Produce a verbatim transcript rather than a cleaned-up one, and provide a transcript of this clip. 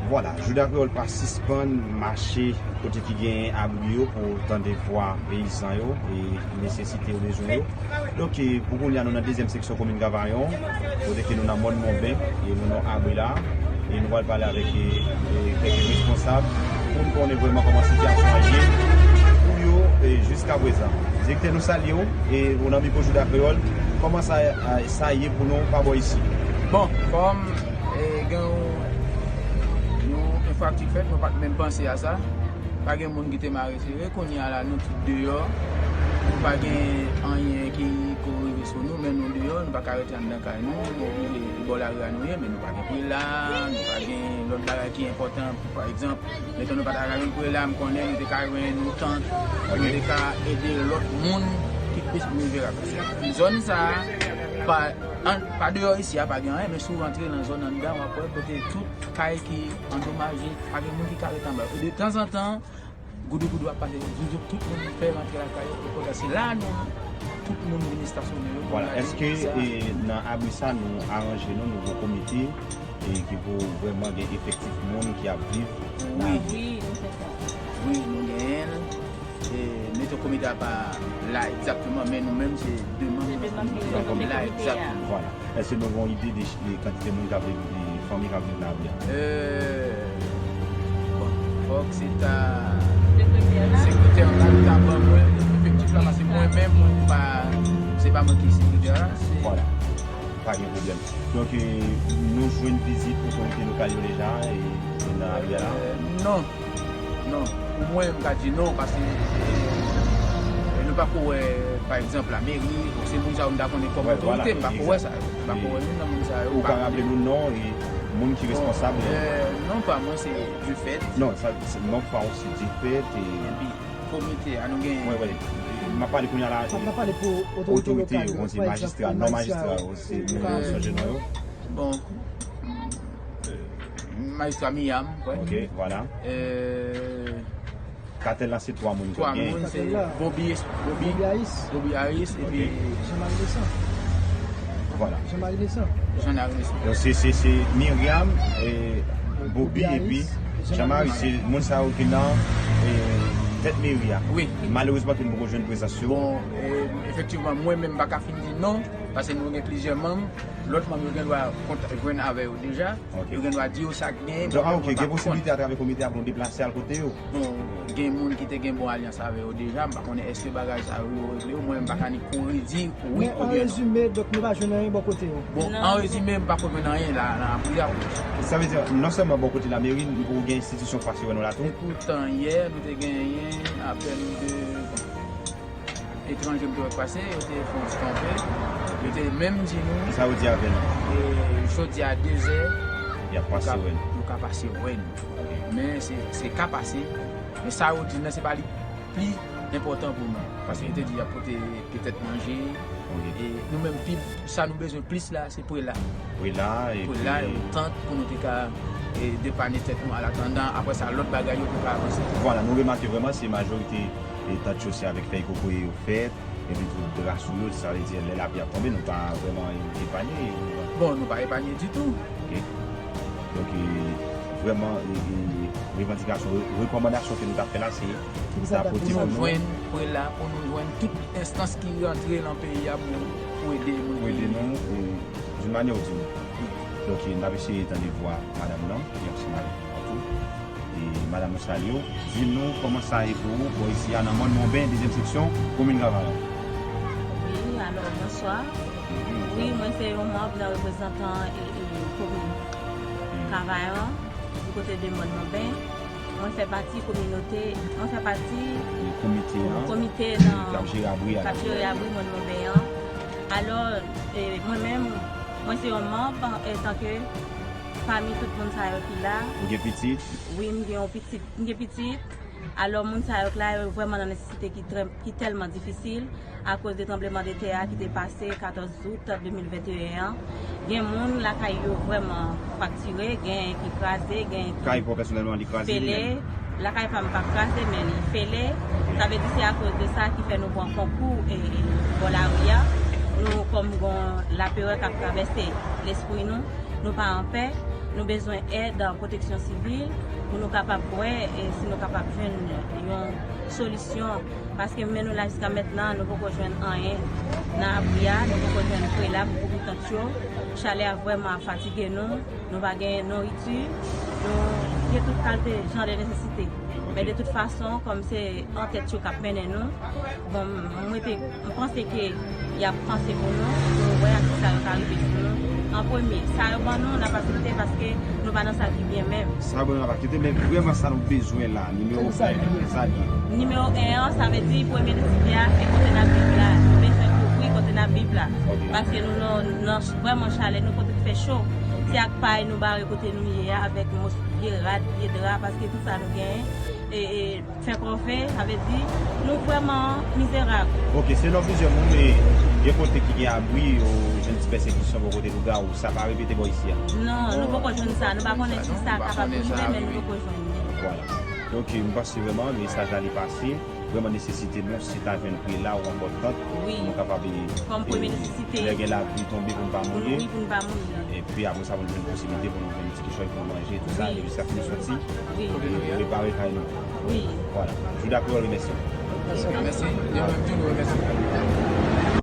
Vwala, Jouda Kreyòl pa sispann mache kote ki genyen abri yo pou tande vwa peyizan yo e nesesite yo, bezwen yo. Donk, e, pou kounye a, nou nan dezyèm seksyon komin Kavayon, kote ke nou nan Mòn Monben, e nou nan abri la, e nou pral pale avèk, e, e, kèk responsab pou n konnen vrèman kòman sitiyasyon an ye, pou yo, e, jiska prezan. Direktè, nou salye w, e ou nan mikwo Jouda Kreyòl, kòman sa, a, sa ye pou nou pa bò isi? Bon, kòm, e, gen yon, yon enfraktè fèt, nou pa t menm panse a sa. Pa gen moun ki te mare sere, kounye a la, nou tout deyò. Nou pa gen anyen ki ko rive sou nou, men nou deyò, nou pa ka rete anndan kay nou, nou oblije bò lari a nou ye, men nou pa gen prela, nou pa gen lòt bagay ki enpòtan, pou, pa egzanp, meton nou pa ta ka jwenn prela, m konnen nou te ka jwenn yon tant, nou te ka ede lòt moun ki plis vilnerab. Zòn sa a, pa, an, pa deyò isi a, pa gen anyen, men si w rantre nan zòn anndan, w ap wè kote tout kay ki andomaje, pa gen moun ki ka ret anba yo. E de tanzantan, goudougoudou ap pase, zouzouk, tout moun fè rantre lakay yo, epi se la nou, tout moun vin estasyone yo. Vwala. Èske, e, nan abri sa, nou aranje nou nouvo komite, e ki pou vrèman gen efektif moun ki ap viv nan abri? Wi, wi, nou fè sa. Wi, nou genyen l. E, meton komite a pa la egzakteman, men nou menm se de manm nan komite a. Vwala. Èske nou gen yon ide de, de kantite moun k ap viv, de fanmi k ap viv nan abri a? E, bon, fòk se ta sekretè la ta ban mwen efektif la, paske mwen menm, mwen pa, se pa mwen ki sekretè la, se... Vwala. Pa gen pwoblèm. Donk, e, nou jwenn vizit otorite lokal yo deja, e, nan abri a la? E, non. Non. Pou mwen, m ka di non, paske, e, nou pako wè, pa egzanp, lameri, bon, se moun sa yo m ta konnen kòm otorite, m pako wè sa yo. M pako wè youn nan moun sa yo. Ou ka raple nou non e moun ki responsab? Bon, e, non pa mwen, se Dufèt. Non, sa, se non pa w, se Dufèt, e epi komite a, nou gen... Wi, wi. M ap pale kounye a la, n ap pale pou otorite lokal yo, bon, se majistra, non majistra yo, se nou sonje non yo. Bon. Majistra Miam, kwè. Ok, vwala. E, katèl la, se twa moun. Twa moun, se Bobby, Bobby, Bobby Harris, epi Jean-Marie Naissant. Vwala. Jean-Marie Naissant. Jean-Marie Naissant. Donk, se, se, se Myriam, e, Bobby, epi Jean-Marie, se moun sa yo ki nan, e, tèt meri a. Wi. Malerezman, ke nou poko jwenn prezans yo. Bon, e, efektivman, mwen menm, m pa ka fin di non, paske nou gen plizyè manm. Lòt manm yo gen dwa kont-, jwenn avè yo deja. Ok. Yo gen dwa di yo sa k genyen. Donk, ah, ok, gen posibilite atravè komite a pou nou deplase al kote yo? Bon, gen moun ki te gen bon alyans avè yo deja, m pa konnen èske bagay sa yo, yo regle yo, mwen, m pa ka ni kouri di wi oubyen non. Men an rezime, donk, nou pa jwenn anyen bò kote yo? Bon, an rezime, m pa ko jwenn anyen la, nan abri a. Sa vle di, non sèlman bò kote lameri, nou poko gen enstitisyon k pase wè nou la tou? Epoutan, yè, nou te genyen apèl de, bon, etranje m te wè k pase, yo te fè yon ti kanpe. Yo te menm di nou, sa yo di avè nou? E jodi a dezè, y ap pase wè nou. Yo ka pase wè nou. Men se, se ka pase. Men sa yo di nan, se pa li pli enpòtan pou nou. Paske yo te di y ap pote petèt manje. E nou menm, pi, sa nou bezwen plis la, se prela. Prela, epi prela, yon tant pou nou te ka, e, depane tèt nou, an atandan, apre sa, lòt bagay yo pou ka avanse. Vwala, nou remake vrèman, se majorite e tant yo se avèk fèy kokoye yo fèt, epi tou dra sou yo, sa vle di lè lapli ap tonbe, nou pa vrèman epanye. Bon, nou pa epanye ditou. Ok. Donk, e, vrèman, e, e, revandikasyon, re-, rekòmandasyon ke nou ta fè la, se pou ta pote pou nou jwenn prela, pou nou jwenn tout enstans ki rantre nan peyi a pou, pou ede moun ki... Pou ede nou, e, d'une manière ou d'une autre. Donk, n ap eseye tande vwa madanm nan, ki ansanm avèk nou tou. E, madanm, nou salye w. Di nou kòman sa ye pou ou bò isi a nan Mòn Monben, dezyèm seksyon, komin Kavayon. Wi, alò, bonswa. Wi, mwen se yon manm nan reprezantan, e, e, komin Kavayon, di kote de Mòn Monben. Mwen fè pati kominote, mwen fè pati komite an, komite nan k ap jere abri a, k ap jere abri Mòn Monben an. Alò, e, mwen menm, mwen se yon manm, antanke pami tout moun sa yo ki la. Ou gen pitit? Wi, m gen yon pitit, m gen pitit. Alò, moun sa yo k la, yo vrèman nan nesesite ki trè, ki tèlman difisil akoz de tranbleman de tè a ki te pase katòz out de mil venteyen an. Gen moun lakay yo vrèman fraktire, gen ki kraze, gen ki pèsonèlman li kraze li menm? Lakay pa m pa kraze, men li fele. Sa vle di se akoz de sa ki fè nou pran konkou, e, bò lari a. Nou, kòm gon laperè k ap travèse lespri nou, nou pa anpè, Nou bezwen èd pwoteksyon sivil pou nou kapab wè e si nou kapab jwenn yon solisyon. Paske men nou la jiska mentnan, nou poko jwenn anyen nan abri a, nou poko jwenn prelab pou pitit yo. Chalè a vrèman ap fatige nou, nou pa gen noriti, nou gen tout kalte jan de nesesite. Men de tout fason, kòm se antèt yo k ap mennen nou, bon, mwen te, m panse ke y ap panse pou nou, pou wè ak sa yo ka rive sou nou. An premye, sa yo ban nou, n ap aksepte paske nou pa nan sa ki byen menm. Sa yo ban nou, n ap aksepte, men vrèman sa nou bezwen la, nimewo en, sa l ye. Nimewo en an, sa vle di premye nesesite a, se kote n ap viv la. Nou bezwen kouvri kote n ap viv la. Ok. Paske nou nan, nan vrèman chalè, nou kote k fè cho. Se ak pay nou bare kote nou ye a, avèk mòso vye rad, vye dra, paske tout sa nou genyen, e, e, fè kòve, sa vle di, nou vrèman mizerab. Ok, selon plizyè moun, e, gen kote ki gen abri, yo jwenn ti pèsekisyon bò kote lougarou. Sa pa repete bò isi a? Non, nou poko jwenn sa. Nou pa konnen si sa kapab rive, men nou poko jwenn li. Vwala. Donk, m panse vrèman mesaj la li pase. Vrèman nesesite nou, si ta jwenn prela ou anbòdtant, wi, pou nou kapab, e, kòm premye nesesite, lè gen lapli tonbe pou nou pa mouye. Wi, pou nou pa mouye. Epi apre sa, pou nou jwenn posiblite pou nou jwenn ti kichòy pou nou manje, tout sa, wi, epi sa pou nou soti, wi, e, repare kay nou. Wi. Vwala. Jouda Kreyòl remèsye w. Mèsi. Mèsi. Demen tou, nou remèsye w.